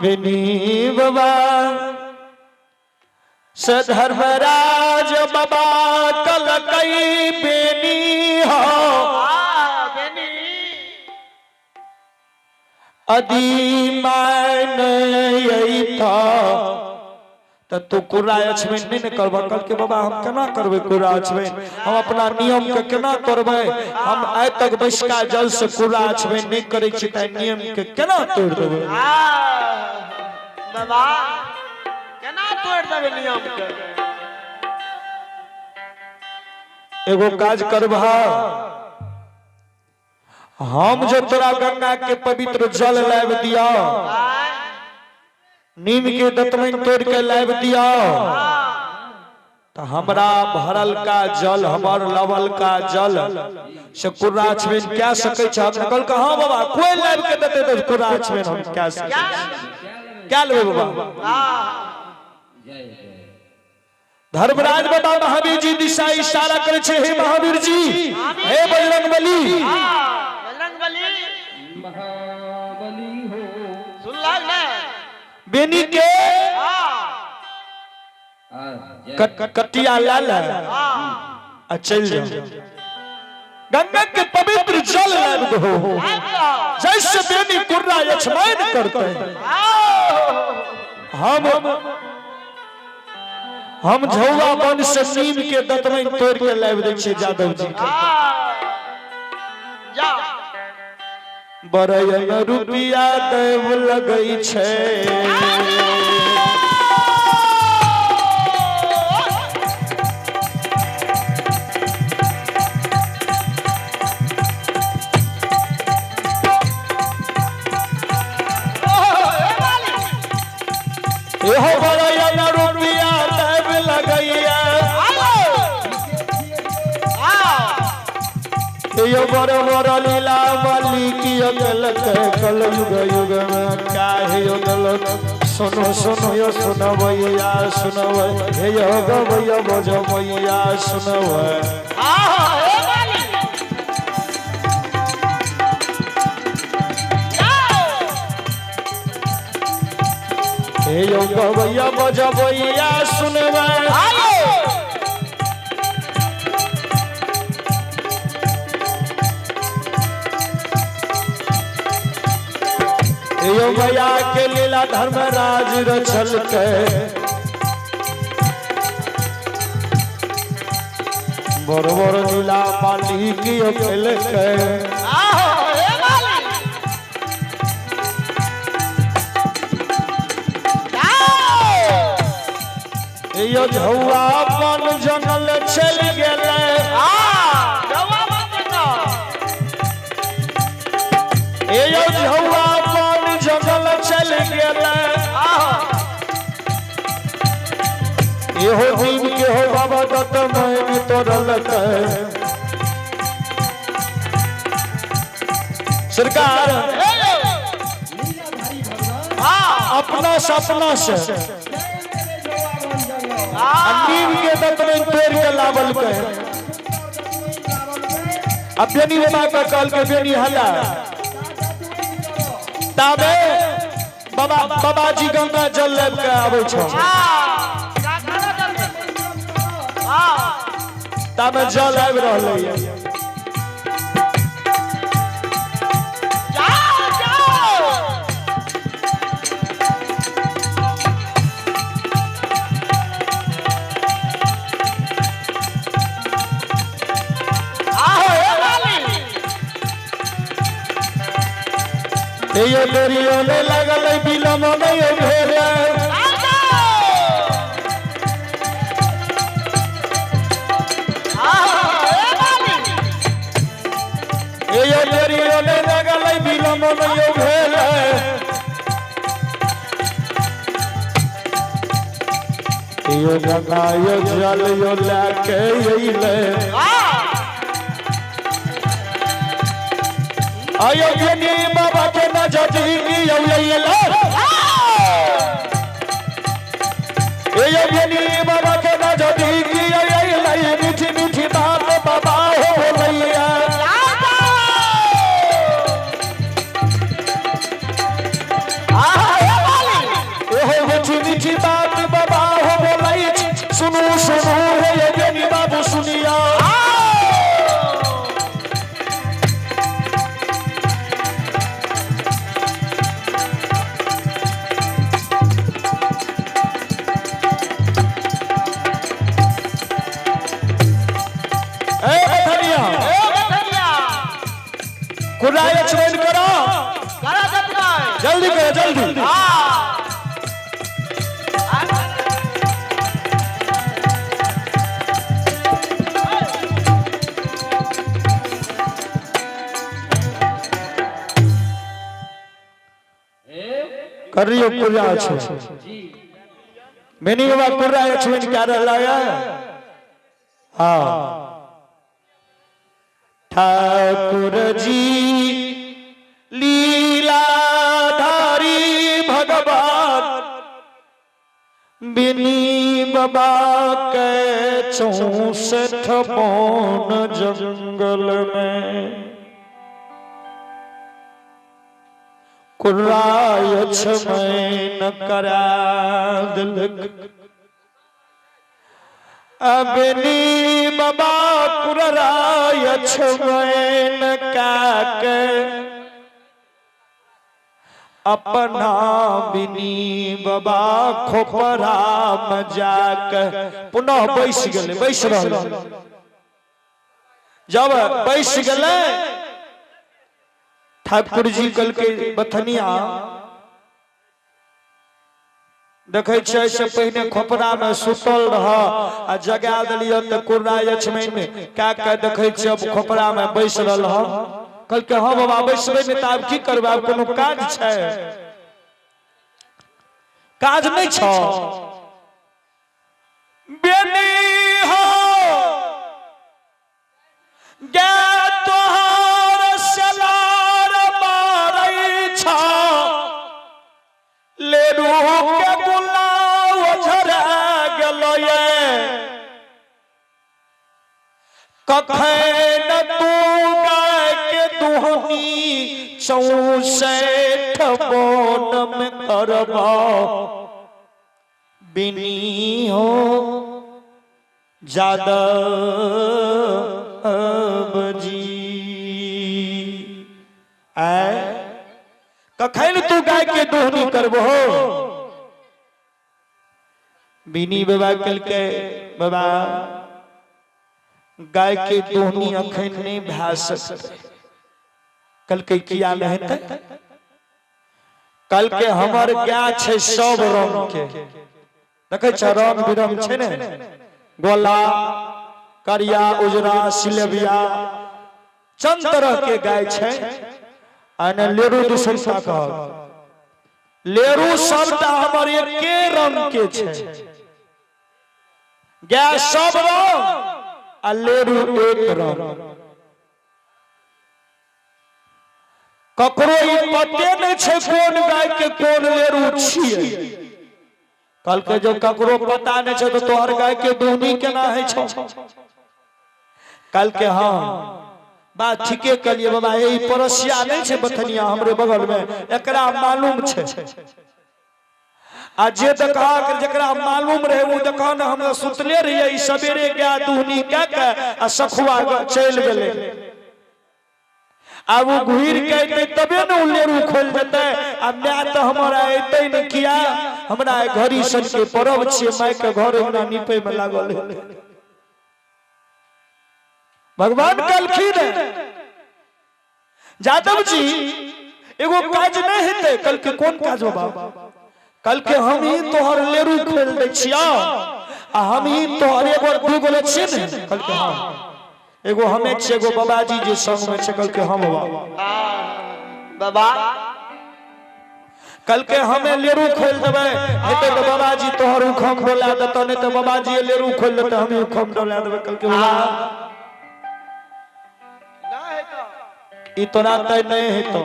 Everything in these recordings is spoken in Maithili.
बेनी बाबा से धर्मराज बाबा कल कई बेनी हो अदी मान था तऽ तू कुरा अछबैन नहि ने करबह। कहलकै बाबा हम केना करबै कुरा अछबैन, हम अपना नियम के केना तोड़बै? हम आइ तक बैसका जल से कुरा अछबैन नहि करै छी, तऽ नियम के केना तोड़ि देबै? बाबा केना तोड़ि देबै नियम के? एगो काज करबह, हम जे तोरा गंगा के पवित्र जल लाबि दिया, नीम के दतमनि तोड़ के लाबि दिया, तो हमरा भरल का जल, हमर लवल का जल से कुर्रा छबेन क्या सकै छै? हम कहलकै हाँ बाबा, कोई लाबि के देतै तऽ कुर्रा छबेन हम क्या सकै छी, क्या लेबै बाबा? धर्मराज बाबा महावीर जी दिशा इशारा करे छे, हे महावीर जी, हे बजरंग बली, बजरंग बली महाबली हो। सुनलक ने? बेनी के आ, जय। कटिया लाल है आ चल जाओ, गंगा के पवित्र जल लाब दो, जैसे बेनी कुर्रा यछमैन करते हैं। हम झौआ बन से नीम के दतमैन तोड़ के लाबि दै छियै जादव जी के। जा। बरैयन रुपया देव लगै छै। एहो बरैयन रुपया देव लगैया, यो बड़ बड़ लीला वाली की अकलक कल युग युग में काहे यो गलत। सुनो सुनो यो सुनवैया सुनवै, हे यो गवैया बजवैया सुनवै। हे यो गवैया बजवैया सुनवै। यो भैया के लीला धर्मराज रचल के बड़ बड़ लीला मालिक खेल के। यो झौआ अपन जंगल चल गेलै, यो झौआ अपन जंगल चल गेलै। एहो दिन के हो बाबा दत्त मैन तोड़लकै सरकार अपना सपना से आ नीम के दतमैन तोड़ के लावल के अब बेनी बाबा के कहल के बेनी हला, ताबे बाबा बाबाजी गंगा जल लाबि के आबै छौ, ताबे जल आबि रहलै। यो देरियो ने लगल बिलम नहीं भेल, यो देरियो ने लगल बिलम नहीं भेल। यो गंगा यो जल यो लैके अइले, आयो बेनी बाबा के नजदीक यो अइले, यो बेनी बाबा के नजदीक यो अइले। मीठी मीठी बात बाबा हो बोलैया, कुर्रा अछबैन करो। करा देतै। जल्दी करो जल्दी। हाँ। कर रही हो कुर्रा अछबैन। मैंने बाबा कुर्रा अछबैन क्या रहला है? हाँ ठाकुर जी लीलाधारी भगवान बिनी बाबा के 64 बन जंगल में कुर्रा अछबैन करा दिलक। अबनी बाबा कुर्रा अछबैन काके अपना बिनी बाबा खोपरा में जाके पुनः बैस गेलै, बैस रहलै। जब बैस गेलै ठाकुर जी कहलकै बथनिया देखै छियै से पहिने खोपड़ा में सुतल रह आ जगा देलियै तऽ कुर्रा अछबैन कए के देखै छियै अब खोपड़ा में बैस रहल हँ। कहलकै हँ बाबा बैसबै नहि तऽ आब की करबै, आब कोनो काज छै? काज नहि छौ। बेनी हो गे तोहार सलार मारै छौ, लेरू के गुलाब झरा गेलै, कखन तू गाय के दुहनी 64 बन में करबा। बिनी हो जादव जी आय कखन तू गाय के दुहनी करबो। बिनी बाबा कहलकै बाबा गाय के दुहनी अखन नहीं भए सकतै। कहलकै किया नहि हेतै? कहलकै हमर गाय छै सब रंग के, देखै छ रंग बिरंग छै ने, गोला करिया उजरा सिलेबिया चंद तरह के गाय छै। आ ने लेरू दूसरा कहल लेरू सबटा हमर एके रंग के छै, गाय सब रंग आ लेरू एक रंग। ककरो ई पते नहीं छै कोन गाय के कोन लेरू छियै। कहलकै जो ककरो पता नहीं छै तो तोहर गाय के दुहनी केना होइ छौ? कहलकै हाँ बात ठीके कहलियै बाबा, ई पड़ोसिया नहीं छै बथनिया हमरे बगल में, एकरा मालूम छै। आ जे देखा जकरा मालूम रहे ओ देखा ने हमरा सुतले रहियै, ई सवेरे गाय दुहनी कए के आ सखुआ चलि गेलै। आब ओ घुरि के अयतै तबे ने ओ लेरू खोलि देतै। आ my तऽ हमरा अयतै ने, किया हमरा घड़ी सन के परब छियै, माय के घर अंगना नीपै में लागल हेतै। भगवान कहलखिन जादव जी एगो काज नहीं हेतै। कहलकै कोन काज बाबा? कहलकै हम ही तोहर लेरू खोलि दै छियौ आ हम ही तोहर एगो दूगो छियै ने। कहलकै हाँ एगो हमे छियै, एगो बाबाजी जे संग में छै। कहलकै हम बाबा बाबा कहलकै हमे लेरू खोलि देबै, हेतै तऽ बाबाजी तोहर उखम डोला देतौ, नहि तऽ बाबाजी लेरू खोलि देतै हमे उखम डोला देबै। कहलकै बाबा ई तोरा तय नहीं हेतौ।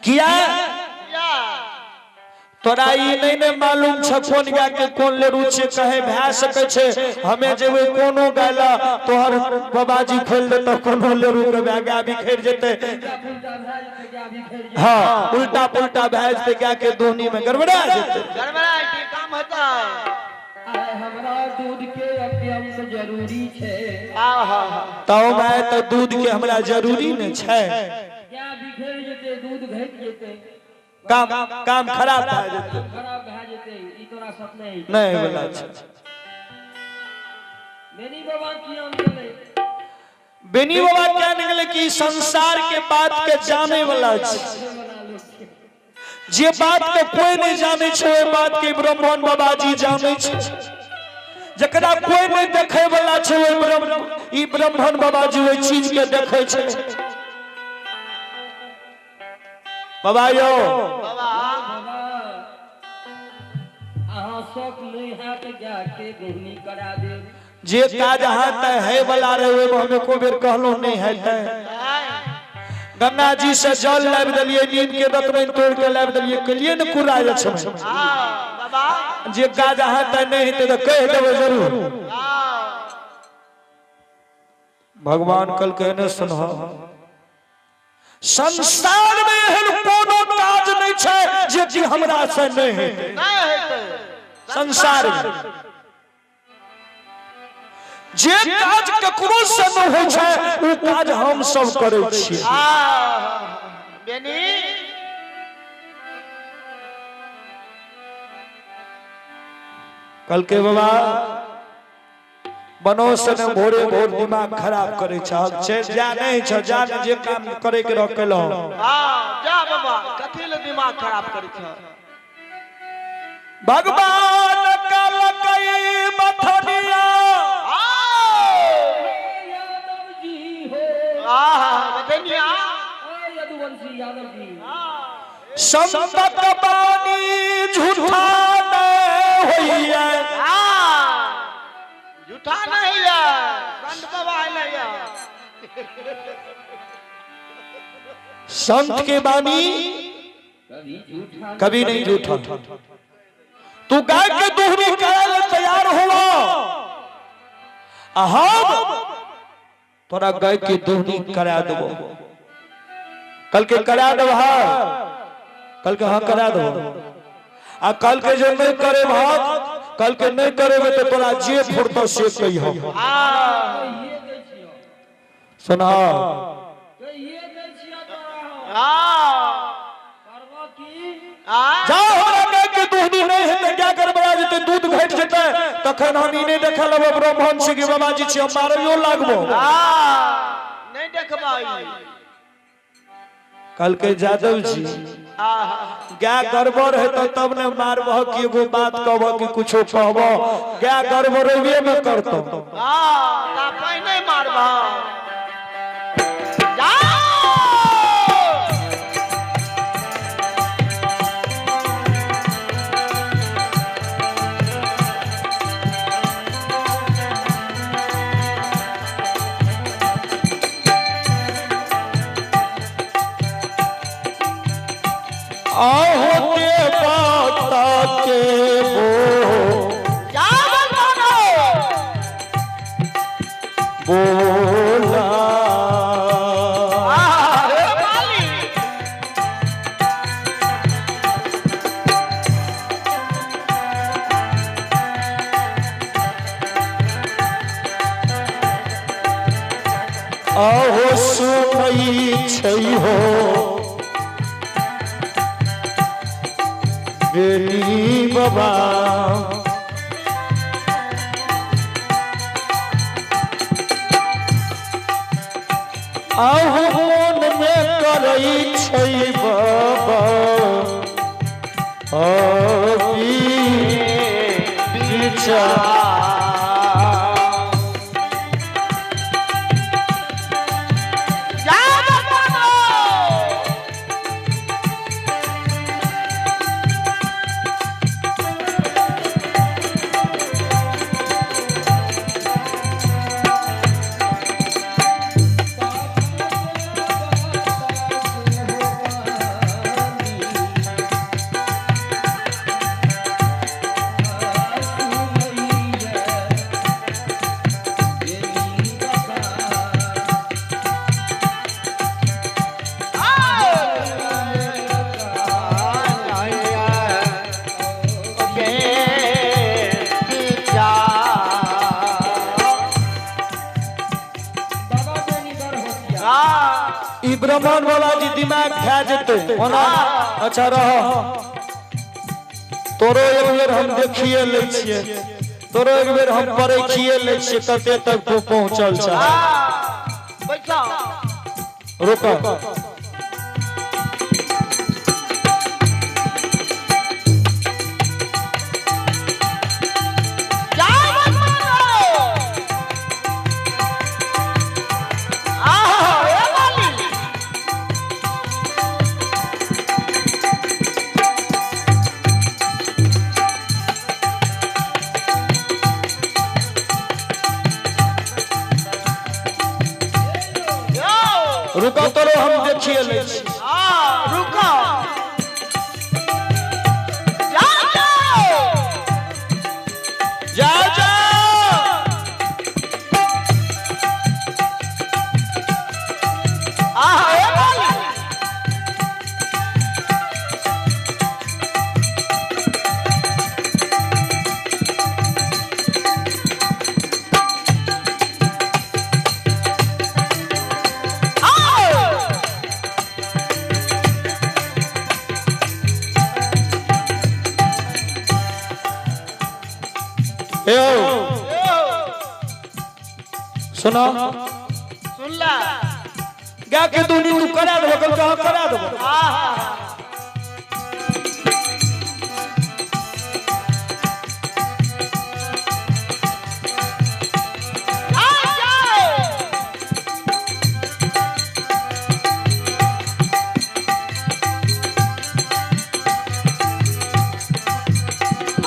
किया तोरा ई नहीं ने मालूम छ कोन गाय के कोन लेरू छै, कहे भए सकै छै हमे जेबै कोनो गाय ला तोहर बाबाजी खोलि देतौ, कोनो लेरू के गाय बिखरि जेतै। हाँ उल्टा पुल्टा भए जेतै, गाय के दोहनी में गड़बड़ा जेतै। गड़बड़ा की काम हेतै। हमरा दूध के अत्यंत जरूरी छै। आहा तो भाई तो दूध के हमरा जरूरी ने छै। गाय बिखरि जेतै दूध घटि जेतै, काम काम खराब भए जेतै, खराब भए जेतै, ई तोरा सपने नहि वाला छै। मेनी बाबा की आम गेलै। बेनी बाबा क्या निकले कि संसार के बात के जाने वाला छै। जे बात के कोई नहीं जाने छै ओहि बात के ब्राह्मण बाबा जी जाने छै। जकरा कोई नहीं देखे वाला छै ओहि ब्रह्म ई ब्राह्मण बाबा जी ओहि चीज के देखे छै। बाबा यौ बाबा बाबा अहाँ शौक नहीं हैत गाय के दुहनी करा देब। जे काज अहाँ तय है वाला रहे ओहिमे हम एको बेर कहलहुँ नहीं है तय। गंगा जी से जल लाबि देलियै, नीम के दतमनि तोड़ के लाबि देलियै, केलियै ने कुरा लक्ष्मण। हाँ बाबा। जे काज अहाँ तय नहीं हेतै तऽ कहि देबै जरूर। हाँ भगवान कल कहने सुनह, संसार में एहन कोनो काज नहीं छै जे कि हमरा से नहीं हेतै। नहीं हेतै। संसार में जे काज ककरो से नहीं होइ छै ओ काज हम सब करै छियै। हाँ बेनी कल के बाबा बनो से ने भोरे भोर दिमाग खराब करे छ, छै जा नहीं छ, जा ने जे काम करे के रह केलहुँ। हाँ जा बाबा, कथी ले दिमाग खराब करै छ? भगवान कल कई मथनिया। यादव जी हो। आहा बतनिया। ओ यदुवंशी यादव जी। संतत बानी झूठा नहीं होइए। हाँ झूठा नहीं है, संत बाबा नहीं है। संत के बानी कभी झूठा कभी नहीं झूठा। तू गाय के दुहनी करे ले तैयार हुआ, आ हम तोरा गाय के दुहनी करा देबो। कल के करा देबो, हाँ कल के हाँ करा देबो। आ कल के जो नहीं करे भाग, कल के नहीं करेबे तो तोरा जे फुरतो से कहियो। हाँ कहिए दै छियौ। सुना कहिए दै छियौ तोरा हम। हाँ करबो की? हाँ जा हमरा गाय के दुहनी नहीं हेतै, गाय गड़बड़ा जेतै, दूध घटि जेतै, तखन हम ई नहीं देखा लेबो ब्राह्मण छी कि बाबाजी छी, हम मारैयो लागबो। हाँ नहीं देखबाई। कल के जादव जी आहा गाय गड़बड़ हेतौ तब ने मारबह कि एगो बात कहबह कि कुछो कहबह, गाय गड़बड़ेबे में करतौ। हाँ ता पहिने मारबह। जा आहो देवता के बो जा बलवानो। बोला। आहा हे माली। आहो सुनई छै हो बेटी बाबा, आहो मोन में करै छै बाबा अभी विचार। जा बलवानो। बाबा बेनी बड़ होशियार। ई ब्राह्मण बाबा जी दिमाग खा जेतै ओना। अच्छा रह, तोरो एक बेर हम देखिए लै छियै, तोरो एक बेर हम परखिए लै छियै कते तक तू पहुंचल छ। बैठो। रुको। जय भगवान। आहा ए बाली। यो। रुको तोरो, हम देखिए लै छी। हाँ, रुको, जाओ जाओ। जाओ जाओ। आहा ए बाली। आओ। ए ओ, सुनो। सुन ला। गाय के दूनी तू करा देबो? कल कहाँ करा देबो। आहा। जाओ जाओ।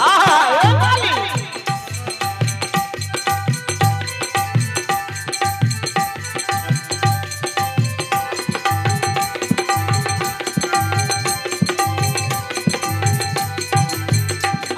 आहा ए बाली।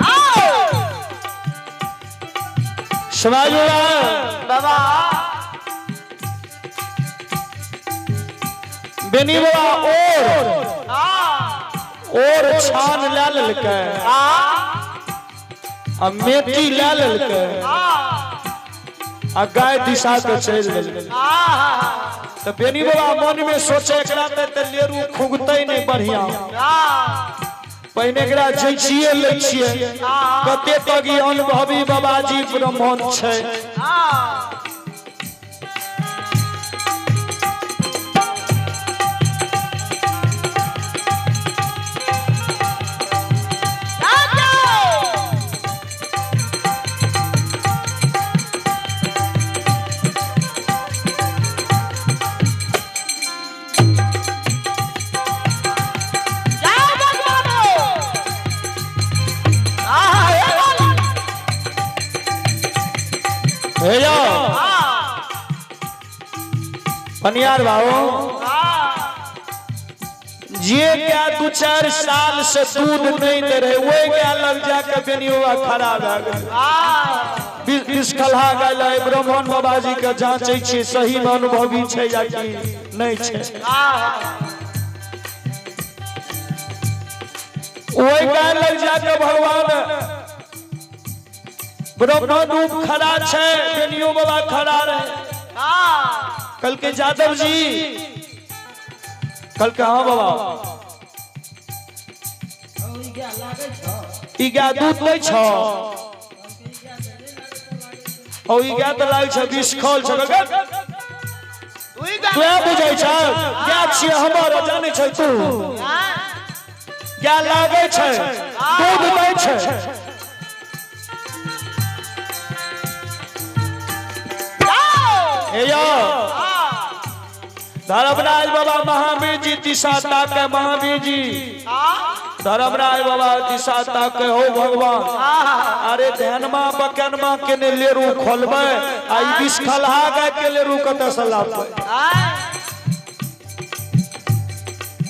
आओ। समाज बाबा। बेनी बाबा और और छान लै लेलकै आ मेथी लै लेलकै आ गाय दिशा के चलि गेलै। तऽ बेनी बाबा मन में सोचे, एकरा तऽ लेरू खुगतै नहि बढ़िया, पहिने एकरा जैचिए लै छियै, कते तक ई अनुभवी बाबाजी ब्राह्मण छै। हे यौ पनियार बाबू, जे गाय 2-4 साल से दूध नहीं दे रहे, वही गाय लग जाके बेनियुआ खड़ा भए गेल। बिसखलहा गाय लए ब्राह्मण बाबाजी के जांचै छियै, सही में अनुभवी छै या कि नहीं छै। वही गाय लग जाके भगवान ब्राह्मण रूप खड़ा छै, बेनियो बाबा खड़ा रहे। कल के जादव जी, कल के हाँ बाबा। ई गाय लागै छौ? ई गाय दूध दै छौ? ओ ई गाय तऽ लागै छै बिसखल छै। तू बुझै छ, गाय छियै हमर, जानै छै तू? गाय लागै छै, दूध दै छै। हे यौ धर्मराज बाबा महावीर जी दिशा ताके, महावीर जी, धर्मराज बाबा दिशा ताके, हो भगवान, अरे ध्यानमा बकनमा के ने लेरू खोलबै आ ई बिसखलहा गाय के लेरू कतऽ से लाबबै?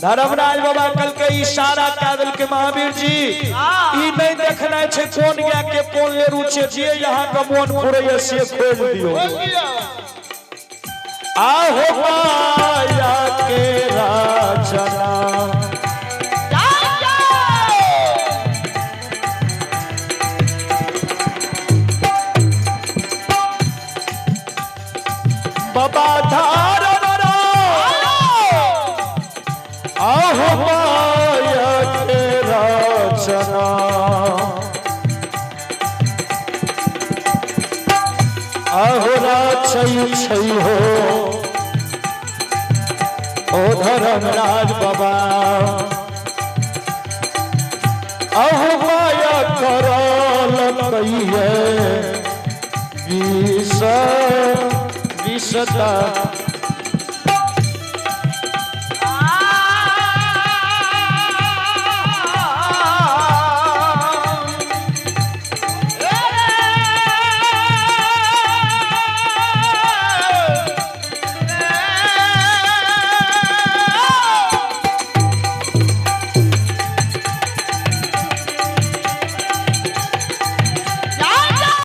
धर्मराज बाबा कल के इशारा कए देलकै, महावीर जी, ई नहीं देखनाइ छै कोन गाय के कोन लेरू छै, जे यहाँ के मोन फुरैया से खोल दियौ। आहो माया के रचना, बाबा धार, आहो माया के रचना, आहो राचै छै हो। ओ धर्मराज बाबा अहु माया करल कहिए विष विषता।